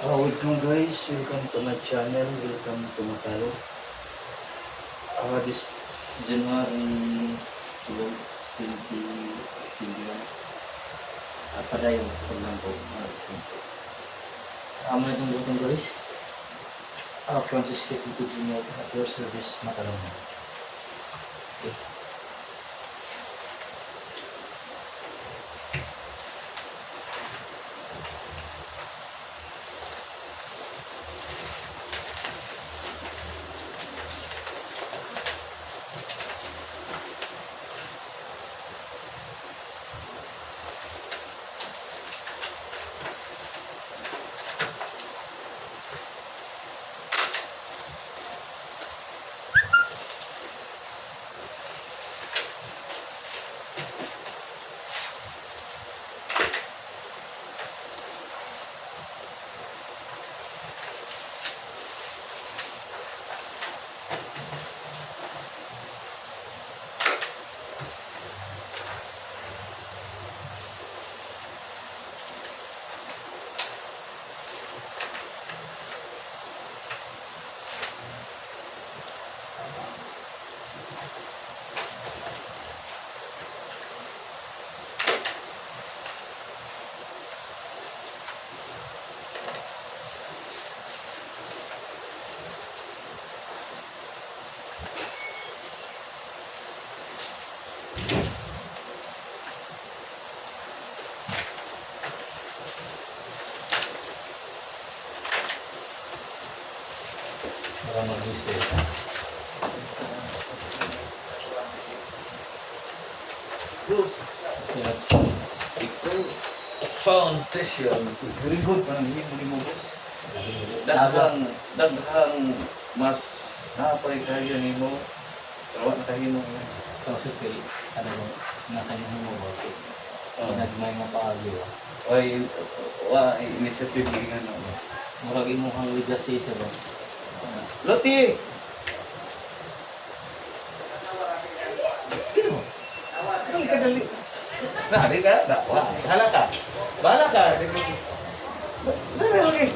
Welcome guys, welcome to my channel, welcome to Matalo. This January 12, 2021. Padayon sa paglambo. Amo na itong butong, guys. Francis K. Jr. at your service, Matalo. Okay. Para mag-reset. Boss, Sila. ikaw foundation. Very good pa nang himo nimo, boss. Daghang daghang mas napay kaya nimo. Pero wa nakahimo niya. Kasi kay, ano mo, nakahimo mo ba? Oh. Nagmay nga paagi ba? Way wa initiative ni nga no. Murag imong legacy sa ba? Loti. Dali ka dali. Na, di ka? Da, wa. Bahala ka. Bahala ka. Dali lagi.